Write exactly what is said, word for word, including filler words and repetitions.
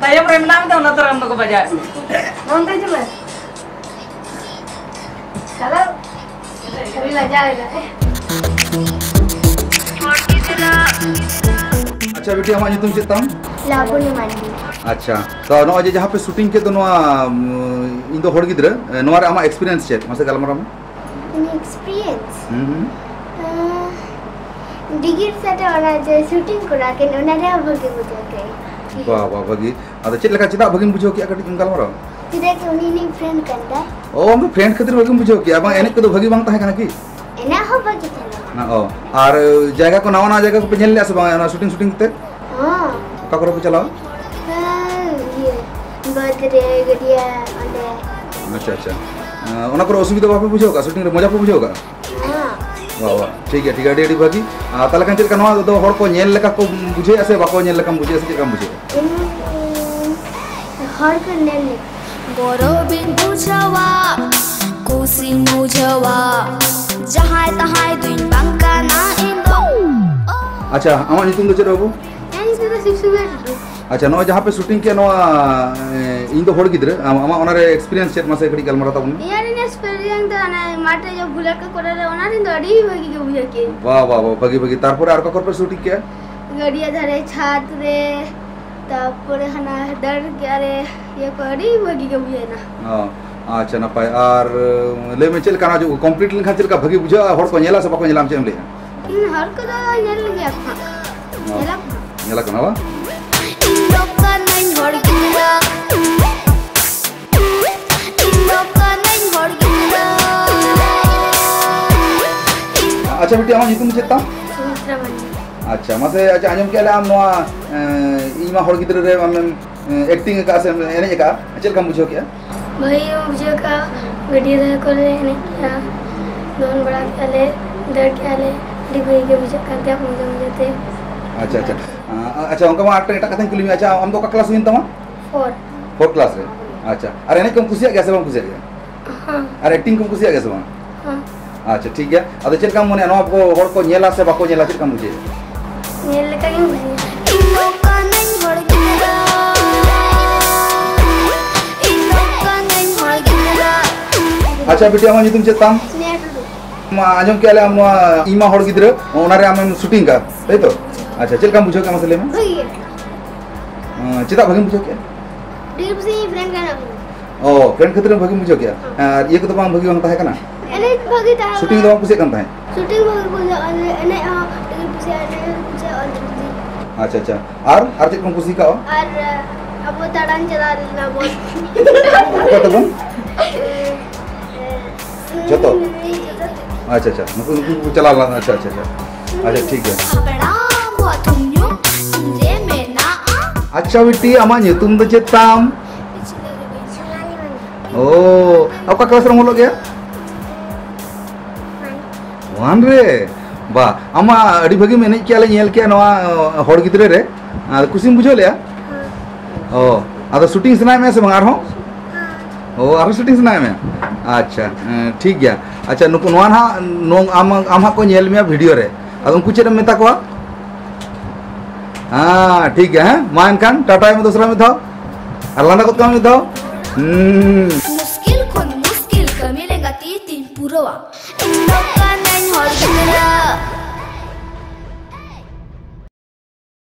ᱛᱟᱭᱚᱢ ᱨᱮ ᱢᱮᱱᱟᱜ ᱢᱮᱫᱚ, ᱚᱱᱟ ᱛᱚᱨᱟ ᱟᱢ ᱫᱚᱠᱚ ᱵᱟᱡᱟᱣᱮᱫ ᱢᱮ᱾ ᱱᱚᱱᱛᱮ ᱦᱤᱡᱩᱜ ᱢᱮ᱾ ᱪᱟᱞᱟᱣ᱾ ᱟᱹᱰᱤ ᱞᱟᱡᱟᱣ ᱮᱱᱟ᱾ ᱟᱪᱪᱷᱟ ᱵᱤᱴᱤ, ᱟᱢᱟᱜ ᱧᱩᱛᱩᱢ ᱪᱮᱫ ᱛᱟᱢ? ᱞᱟᱵᱚᱱᱤ ᱢᱟᱱᱰᱤ᱾ ᱟᱪᱪᱷᱟ, ᱛᱚ ᱱᱚᱜᱼᱚᱭ ᱡᱮ ᱡᱟᱦᱟᱸ ᱯᱮ ᱥᱩᱴᱤᱝ ᱠᱮᱫ ᱫᱚ ᱱᱚᱣᱟ, ᱩᱢ, ᱤᱧ ᱫᱚ ᱦᱚᱲ ᱜᱤᱫᱽᱨᱟᱹ, ᱮ, ᱱᱚᱣᱟ ᱨᱮ ᱟᱢᱟᱜ ᱮᱠᱥᱯᱤᱨᱤᱭᱮᱱᱥ ᱪᱮᱫ? ᱢᱟᱥᱮ ᱜᱟᱞᱢᱟᱨᱟᱣ ᱢᱮ᱾ ᱤᱧᱟᱹᱜ ᱮᱠᱥᱯᱤᱨᱤᱭᱮᱱᱥ? ᱦᱩᱸ, ᱦᱩᱸ᱾ ᱟᱸ, ᱰᱤᱜᱤᱨ ᱥᱟᱛᱮ ᱚᱱᱟ ᱡᱮ ᱥᱩᱴᱤᱝ ᱠᱚᱨᱟᱣ ᱠᱤᱱ, ᱚᱱᱟ ᱨᱮᱦᱚᱸ ᱵᱷᱟᱹᱜᱤ ᱵᱩᱡᱷᱟᱹᱣ ᱠᱮᱫ᱾ ᱵᱟᱦ, ᱵᱟᱦ, ᱵᱷᱟᱹᱜᱤ᱾ ᱟᱫᱚ ᱪᱮᱫ ᱞᱮᱠᱟ, ᱪᱮᱫᱟᱜ ᱵᱷᱟᱹᱜᱤᱢ ᱵᱩᱡᱷᱟᱹᱣ ᱠᱮᱫᱼᱟ, ᱠᱟᱹᱴᱤᱡ ᱮᱢ ᱜᱟᱞᱢᱟᱨᱟᱣᱟ? ᱪᱮᱫᱟᱜ ᱥᱮ ᱩᱱᱤ ᱤᱧᱤᱡ ᱯᱷᱨᱮᱱᱰ ᱠᱟᱱ ᱛᱟᱭ᱾ ᱚ, ᱟᱢ ᱫᱚ ᱯᱷᱨᱮᱱᱰ ᱠᱷᱟᱹᱛᱤᱨ ᱵᱷᱟᱹᱜᱤᱢ ᱵᱩᱡᱷᱟᱹᱣ ᱠᱮᱫᱼᱟ, ᱵᱟᱝ ᱮᱱᱮᱡ ᱠᱚᱫᱚ ᱵᱷᱟᱹᱜᱤ ᱵᱟᱝ ᱛᱟᱦᱮᱸ ᱠᱟᱱᱟ ᱠᱤ? ᱮᱱᱮᱡ ᱦᱚᱸ ᱵᱷᱟᱹᱜᱤ ᱛᱟᱦᱮᱸ ᱞᱮᱱᱟ᱾ ᱚ, ᱟᱨ ᱡᱟᱭᱜᱟ ᱠᱚ, ᱱᱟᱣᱟ ᱱᱟᱣᱟ ᱡᱟᱭᱜᱟ ᱠᱚᱯᱮ ᱧᱮᱞ ᱞᱮᱫᱼᱟ ᱥᱮ ᱵᱟᱝ ᱚᱱᱟ ᱥᱩᱴᱤᱝ ᱥᱩᱴᱤᱝ ᱠᱟᱛᱮ? ᱦᱚᱸ᱾ ᱚᱠᱟ ᱠᱚᱨᱮ ᱯᱮ ᱪᱟᱞᱟᱣᱟ? ᱦᱮᱸ, ᱤᱭᱟᱹ, ᱵᱟᱹᱫᱽ ᱨᱮ, ᱜᱟᱹᱰᱭᱟᱹ, ᱚᱸᱰᱮ᱾ ᱟᱪᱪᱷᱟ, ᱟᱪᱪᱷᱟ᱾ ᱮᱸ, ᱚᱱᱟ ᱠᱚᱨᱮ ᱚᱥᱩᱵᱤᱫᱷᱟ ᱵᱟᱯᱮ ᱵᱩᱡᱷᱟᱹᱣ ᱠᱟᱜᱼᱟ? ᱥᱩᱴᱤᱝ ᱨᱮ ᱢᱚᱡᱟ ᱯᱮ ᱵᱩᱡᱷᱟᱹᱣ ᱠᱟᱜᱼᱟ? ᱦᱮᱸ᱾ ᱵᱟᱦ, ᱵᱟᱦ, ᱴᱷᱤᱠ ᱜᱮᱭᱟ, ᱴᱷᱤᱠ ᱜᱮᱭᱟ, ᱟᱹᱰᱤ, ᱟᱹᱰᱤ ᱵᱷᱟᱹᱜᱤ᱾ ᱟᱨ ᱛᱟᱦᱚᱞᱮ ᱠᱷᱟᱱ ᱪᱮᱫ ᱞᱮᱠᱟ, ᱱᱚᱣᱟ ᱫᱚ ᱦᱚᱲ ᱠᱚ ᱧᱮᱞ ᱞᱮᱠᱟ ᱠᱚ ᱵᱩᱡᱷᱟᱹᱣᱮᱫᱼᱟ ᱥᱮ ᱵᱟᱠᱚ ᱧᱮᱞ ᱞᱮᱠᱟᱢ ᱵᱩᱡᱷᱟᱹᱣᱮᱫᱼᱟ ᱥᱮ ᱪᱮᱫ ᱞᱮᱠᱟᱢ ᱵᱩᱡᱷᱟᱹᱣᱮᱫᱼᱟ? ᱩᱸ, ᱦᱚᱲ ᱠᱚ ᱧᱮᱞ ᱞᱮᱠᱟ᱾ ᱜᱚᱨᱚᱵᱤᱧ ᱵᱩᱡᱷᱟᱹᱣᱟ, ᱠᱩᱥᱤᱧ ᱵᱩᱡᱷᱟᱹᱣᱟ, ᱡᱟᱦᱟᱸᱭ ᱛᱟᱦᱟᱸᱭ ᱫᱩᱧ ᱵᱟᱝ ᱠᱟᱱᱟ ᱤᱧ ᱫᱚ᱾ ᱟᱪᱪᱷᱟ, ᱟᱢᱟᱜ ᱧᱩᱛᱩᱢ ᱫᱚ ᱪᱮᱫ, ᱵᱟᱹᱵᱩ? ᱤᱧᱟᱹᱜ ᱧᱩᱛᱩᱢ ᱫᱚ ᱥᱤᱵ ᱥᱩᱵᱤᱨ ᱴᱩᱰᱩ᱾ ᱟᱪᱪᱷᱟ, ᱱᱚᱜᱼᱚᱭ ᱡᱟᱦᱟᱸ ᱯᱮ ᱥᱩᱴᱤᱝ ᱠᱮᱫ ᱱᱚᱣᱟ, ᱮ, ᱤᱧ ᱫᱚ ᱦᱚᱲ ᱜᱤᱫᱽᱨᱟᱹ, ᱟᱢ-, ᱟᱢᱟᱜ ᱚᱱᱟ ᱨᱮ ᱮᱠᱥᱯᱤᱨᱤᱭᱮᱱᱥ ᱪᱮᱫ, ᱢᱟᱥᱮ ᱠᱟᱹᱴᱤᱡ ᱜᱟᱞᱢᱟᱨᱟᱣ ᱛᱟᱵᱚᱱ ᱢᱮ᱾ ᱤᱧᱟᱹᱜ ᱨᱮᱱᱟᱜ ᱮᱠᱥᱯᱤᱨᱤᱭᱮᱱᱥ ᱫᱚ ᱚᱱᱟ ᱢᱟᱴᱷ ᱨᱮ ᱡᱚᱵ ᱵᱷᱩᱞᱟᱴ ᱠᱚ ᱠᱚᱨᱟᱣ ᱞᱮᱫᱟ, ᱚᱱᱟ ᱨᱮᱱ ᱫᱚ ᱟᱹᱰᱤ ᱵᱷᱟᱹᱜᱤ ᱜᱮ ᱵᱩᱡᱷᱟᱹᱣ ᱠᱮᱫ᱾ ᱵᱟᱦ, ᱵᱟᱦ, ᱵᱟᱦ, ᱵᱷᱟᱹᱜᱤ, ᱵᱷᱟᱹᱜᱤ᱾ ᱛᱟᱨᱯᱚᱨᱮ ᱟᱨ ᱚᱠᱟ ᱠᱚᱨᱮ ᱯᱮ ᱥᱩᱴᱤᱝ ᱠᱮᱫᱼᱟ? ᱜᱟᱹᱰᱭᱟᱹ ᱫᱷᱟᱨᱮ, ᱪᱷᱟᱫᱽ ᱨᱮ, ᱛᱟᱨᱯᱚᱨᱮ ᱦᱟᱱᱟ ᱰᱟᱹᱨ ᱨᱮ, ᱤᱭᱟᱹ ᱠᱚ ᱟᱹᱰᱤ ᱵᱷᱟᱹᱜᱤ ᱜᱮ ᱵᱩᱡᱷᱟᱹᱣ ᱮᱱᱟ᱾ ᱚ, ᱟᱪᱪᱷᱟ, ᱱᱟᱯᱟᱭ᱾ ᱟᱨ, ᱞᱟᱹᱭ ᱢᱮ, ᱪᱮᱫ ᱞᱮᱠᱟ ᱱᱚᱣᱟ ᱠᱚᱢᱯᱞᱤᱴ ᱞᱮᱱᱠᱷᱟᱱ ᱪᱮᱫ ᱞᱮᱠᱟ ᱵᱷᱟᱹᱜᱤ ᱵᱩᱡᱷᱟᱹᱜᱼᱟ? ᱦᱚᱲ ᱠᱚ ᱧᱮᱞᱟ ᱥᱮ ᱵᱟᱠᱚ ᱧᱮᱞᱟ, ᱟᱢ ᱪᱮᱫ ᱮᱢ ᱞᱟᱹᱭᱟ? ᱦᱩᱸ, ᱦᱚᱲ ᱠᱚᱫᱚ ᱧᱮᱞ ᱜᱮᱭᱟ ᱠᱚ ᱦᱟᱸᱜ᱾ ᱚ᱾ ᱧᱮᱞᱟ ᱠᱚ ᱦᱟᱸᱜ᱾ ᱧᱮᱞᱟ ᱠᱚ ᱱᱟ ᱵᱟᱝ? ᱤᱧ ᱫᱚ ᱠᱟᱹᱱᱟᱹᱧ ᱦᱚᱲ ᱜᱤᱫᱽᱨᱟᱹ᱾ ᱤᱧ ᱫᱚ ᱠᱟᱹᱱᱟᱹᱧ ᱦᱚᱲ ᱜᱤᱫᱽᱨᱟᱹ᱾ ᱟᱪᱪᱷᱟ ᱵᱤᱴᱤ, ᱟᱢᱟᱜ ᱧᱩᱛᱩᱢ ᱪᱮᱫ ᱛᱟᱢ? ᱥᱩᱢᱤᱛᱨᱟ ᱢᱟᱱᱰᱤ᱾ ᱟᱪᱪᱷᱟ, ᱢᱟᱥᱮ, ᱟᱪᱪᱷᱟ, ᱟᱸᱡᱚᱢ ᱠᱮᱫᱼᱟ ᱞᱮ ᱟᱢ ᱱᱚᱣᱟ, ᱮᱸ, ᱤᱧ ᱢᱟ ᱦᱚᱲ ᱜᱤᱫᱽᱨᱟᱹ ᱨᱮ ᱟᱢᱮᱢ, ᱮᱸ, ᱮᱠᱴᱤᱝ ᱟᱠᱟᱫᱼᱟ ᱥᱮ ᱮᱱᱮᱡ ᱟᱠᱟᱫᱼᱟ, ᱪᱮᱫ ᱞᱮᱠᱟᱢ ᱵᱩᱡᱷᱟᱹᱣ ᱠᱮᱫᱼᱟ? ᱵᱷᱟᱹᱜᱤ ᱜᱮ ᱵᱩᱡᱷᱟᱹᱣ ᱠᱟᱜᱼᱟ᱾ ᱜᱟᱹᱰᱭᱟᱹ ᱫᱷᱟᱨᱮ ᱠᱚᱨᱮ ᱮᱱᱮᱡ ᱠᱮᱜᱼᱟ, ᱫᱚᱱ ᱵᱟᱲᱟ ᱠᱮᱜᱼᱟ ᱞᱮ, ᱫᱟᱹᱲ ᱠᱮᱜᱼᱟ ᱞᱮ, ᱟᱹᱰᱤ ᱵᱷᱟᱹᱜᱤ ᱜᱮ ᱵᱩᱡᱷᱟᱹᱜ ᱠᱟᱱ ᱛᱟᱦᱮᱸᱫ ᱢᱚᱡᱟ ᱢᱚᱡᱟ ᱛᱮ᱾ ᱟᱪᱪᱷᱟ, ᱟᱪᱪᱷᱟ᱾ ᱟᱸ, ᱟᱪᱪᱷᱟ, ᱚᱱᱠᱟ ᱢᱟ ᱟᱨ ᱮᱴᱟᱜ ᱠᱟᱛᱷᱟᱧ ᱠᱩᱞᱤ ᱢᱮᱭᱟ, ᱟᱪᱪᱷᱟ, ᱟᱢ ᱫᱚ ᱚᱠᱟ ᱠᱞᱟᱥ ᱦᱩᱭᱮᱱ ᱛᱟᱢᱟ? ᱯᱷᱳᱨ᱾ ᱯᱷᱳᱨ ᱠᱞᱟᱥ ᱨᱮ? ᱟᱪᱪᱷᱟ, ᱟᱨ ᱮᱱᱮᱡ ᱠᱚᱢ ᱠᱩᱥᱤᱭᱟᱜ ᱜᱮᱭᱟ ᱥᱮ ᱵᱟᱢ ᱠᱩᱥᱤᱭᱟᱜ ᱜᱮᱭᱟ? ᱦᱮᱸ᱾ ᱟᱨ ᱮᱠᱴᱤᱝ ᱠᱚᱢ ᱠᱩᱥᱤᱭᱟᱜ ᱜᱮᱭᱟ ᱥᱮ ᱵᱟᱝ? ᱦᱮᱸ᱾ ᱟᱪᱪᱷᱟ, ᱴᱷᱤᱠ ᱜᱮᱭᱟ᱾ ᱟᱫᱚ ᱪᱮᱫ ᱞᱮᱠᱟᱢ ᱢᱚᱱᱮᱭᱟ, ᱱᱚᱣᱟ ᱠᱚ ᱦᱚᱲ ᱠᱚ ᱧᱮᱞᱟ ᱥᱮ ᱵᱟᱠᱚ ᱧᱮᱞᱟ, ᱪᱮᱫ ᱞᱮᱠᱟᱢ ᱵᱩᱡᱷᱟᱹᱣᱟ? ᱧᱮᱞ ᱞᱮᱠᱟ ᱜᱮᱧ ᱵᱩᱡᱷᱟᱹᱣᱟ᱾ ᱤᱧ ᱱᱚᱝᱠᱟᱱᱟᱹᱧ ᱦᱚᱲ ᱜᱤᱫᱽᱨᱟᱹ, ᱤᱧ ᱱᱚᱝᱠᱟᱱᱟᱹᱧ ᱦᱚᱲ ᱜᱤᱫᱽᱨᱟᱹ᱾ ᱟᱪᱪᱷᱟ ᱵᱤᱴᱤ, ᱟᱢᱟᱜ ᱧᱩᱛᱩᱢ ᱪᱮᱫ ᱛᱟᱢ? ᱥᱱᱮᱦᱟ ᱴᱩᱰᱩ᱾ ᱢᱟ, ᱟᱸᱡᱚᱢ ᱠᱮᱜᱼᱟ ᱞᱮ ᱟᱢ ᱱᱚᱣᱟ ᱤᱧ ᱢᱟ ᱦᱚᱲ ᱜᱤᱫᱽᱨᱟᱹ, ᱚᱱᱟ ᱨᱮ ᱟᱢᱮᱢ ᱥᱩᱴᱤᱝ ᱠᱟᱜᱼᱟ, ᱛᱟᱭ ᱛᱚ? ᱟᱪᱪᱷᱟ, ᱪᱮᱫ ᱞᱮᱠᱟᱢ ᱵᱩᱡᱷᱟᱹᱣ ᱠᱮᱜᱼᱟ, ᱢᱟᱥᱮ ᱞᱟᱹᱭ ᱢᱮ᱾ ᱵᱷᱟᱹᱜᱤ ᱜᱮ᱾ ᱟᱸ, ᱪᱮᱫᱟᱜ ᱵᱷᱟᱹᱜᱤᱢ ᱵᱩᱡᱷᱟᱹᱣ ᱠᱮᱜᱼᱟ? ᱰᱷᱮᱨ ᱵᱮᱥᱤ ᱯᱷᱨᱮᱱᱰ ᱠᱟᱱᱟ ᱵᱚᱱ᱾ ᱚ, ᱯᱷᱨᱮᱱᱰ ᱠᱷᱟᱹᱛᱤᱨ ᱮᱢ ᱵᱷᱟᱹᱜᱤᱢ ᱵᱩᱡᱷᱟᱹᱣ ᱠᱮᱜᱼᱟ? ᱦᱮᱸ᱾ ᱟᱨ ᱤᱭᱟᱹ ᱠᱚᱫᱚ ᱵᱟᱝ ᱵᱷᱟᱹᱜᱤ ᱵᱟᱝ ᱛᱟᱦᱮᱸ ᱠᱟᱱᱟ? ᱮᱱᱮᱡ ᱵᱷᱟᱹᱜᱤ ᱛᱟᱦᱮᱸ ᱥᱩᱴᱤᱝ ᱫᱚ ᱠᱟᱱᱟ᱾ ᱵᱟᱢ ᱠᱩᱥᱤᱭᱟᱜ ᱠᱟᱱ ᱛᱟᱦᱮᱸᱫ? ᱥᱩᱴᱤᱝ ᱵᱷᱟᱹᱜᱤ ᱵᱩᱡᱷᱟᱹᱜᱼᱟ, ᱮᱱᱮᱡ ᱦᱚᱸ ᱟᱹᱰᱤ ᱠᱩᱥᱤᱭᱟᱜᱼᱟ, ᱮᱱᱮᱡ ᱦᱚᱸ ᱵᱩᱡᱷᱟᱹᱜᱼᱟ, ᱚᱞ ᱪᱤᱠᱤ᱾ ᱟᱪᱪᱷᱟ, ᱟᱪᱪᱷᱟ᱾ ᱟᱨ, ᱟᱨ ᱪᱮᱫ ᱠᱚᱢ ᱠᱩᱥᱤ ᱠᱟᱜᱼᱟ? ᱟᱨ, ᱟᱵᱚ ᱫᱟᱬᱟᱱ ᱪᱟᱞᱟᱣ ᱞᱮᱱᱟ ᱵᱚᱱ᱾ ᱚᱠᱟ ᱛᱮᱵᱚᱱ? ᱡᱚᱛᱚ? ᱟᱪᱪᱷᱟ, ᱟᱪᱪᱷᱟ, ᱱᱩᱠᱩ, ᱱᱩᱠᱩ ᱠᱚ ᱪᱟᱞᱟᱣ ᱞᱮᱱᱟ, ᱟᱪᱪᱷᱟ, ᱟᱪᱪᱷᱟ, ᱟᱪᱪᱷᱟ, ᱟᱪᱪᱷᱟ, ᱴᱷᱤᱠ ᱜᱮᱭᱟ᱾ ᱦᱟᱯᱲᱟᱢ ᱠᱚᱣᱟᱜ ᱛᱷᱩᱢ ᱧᱩ ᱤᱧ ᱨᱮ ᱢᱮᱱᱟᱜᱼᱟ᱾ ᱟᱪᱪᱷᱟ ᱵᱤᱴᱤ, ᱟᱢᱟᱜ ᱧᱩᱛᱩᱢ ᱫᱚ ᱪᱮᱫ ᱛᱟᱢ? ᱚ, ᱚᱠᱟ ᱠᱞᱟᱥ ᱨᱮᱢ ᱚᱞᱚᱜ ᱜᱮᱭᱟ? ᱚᱣᱟᱱ ᱨᱮ? ᱵᱟ, ᱟᱢ ᱢᱟ ᱟᱹᱰᱤ ᱵᱷᱟᱹᱜᱤᱢ ᱮᱱᱮᱡ ᱠᱮᱜᱼᱟ, ᱞᱮ ᱧᱮᱞ ᱠᱮᱜᱼᱟ ᱱᱚᱣᱟ, ᱚ, ᱦᱚᱲ ᱜᱤᱫᱽᱨᱟᱹ ᱨᱮ᱾ ᱟᱨ ᱠᱩᱥᱤᱢ ᱵᱩᱡᱷᱟᱹᱣ ᱞᱮᱜᱼᱟ? ᱚ, ᱟᱫᱚ ᱥᱩᱴᱤᱝ ᱥᱟᱱᱟᱭᱮᱫ ᱢᱮᱭᱟ ᱥᱮ ᱵᱟᱝ ᱟᱨᱦᱚᱸ? ᱚ, ᱟᱨᱦᱚᱸ ᱥᱩᱴᱤᱝ ᱥᱟᱱᱟᱭᱮᱫ ᱢᱮᱭᱟ? ᱟᱪᱪᱷᱟ, ᱮᱸ, ᱴᱷᱤᱠ ᱜᱮᱭᱟ᱾ ᱟᱪᱪᱷᱟ, ᱱᱩᱠᱩ ᱱᱚᱣᱟ ᱱᱟᱦᱟᱜ, ᱱᱚᱝ-, ᱟᱢ, ᱟᱢ ᱦᱟᱸᱜ ᱠᱚ ᱧᱮᱞ ᱢᱮᱭᱟ ᱵᱷᱤᱰᱤᱭᱳ ᱨᱮ᱾ ᱟᱫᱚ ᱩᱱᱠᱩ ᱪᱮᱫ ᱮᱢ ᱢᱮᱛᱟ ᱠᱚᱣᱟ? ᱦᱮᱸ, ᱴᱷᱤᱠ ᱜᱮᱭᱟ, ᱦᱮᱸ? ᱢᱟ ᱮᱱᱠᱷᱟᱱ, ᱴᱟᱴᱟᱭ ᱢᱮ ᱫᱚᱥᱨᱟ ᱢᱤᱫ ᱫᱷᱟᱣ᱾ ᱟᱨ ᱞᱟᱸᱫᱟ ᱜᱚᱫ ᱠᱟᱜ ᱢᱮ ᱢᱤᱫ ᱫᱷᱟᱣ᱾ ᱦᱩᱸ᱾ ᱢᱩᱥᱠᱤᱞ ᱠᱷᱚᱱ ᱢᱩᱥᱠᱤᱞ ᱠᱟᱹᱢᱤ ᱞᱮᱸᱜᱟ ᱛᱤ ᱛᱤᱧ ᱯᱩᱨᱟᱹᱣᱟ᱾ ᱤᱧ ᱫᱚ ᱠᱟᱹᱱᱟᱹᱧ ᱦᱚᱲ ᱜᱤᱫᱽᱨᱟᱹ᱾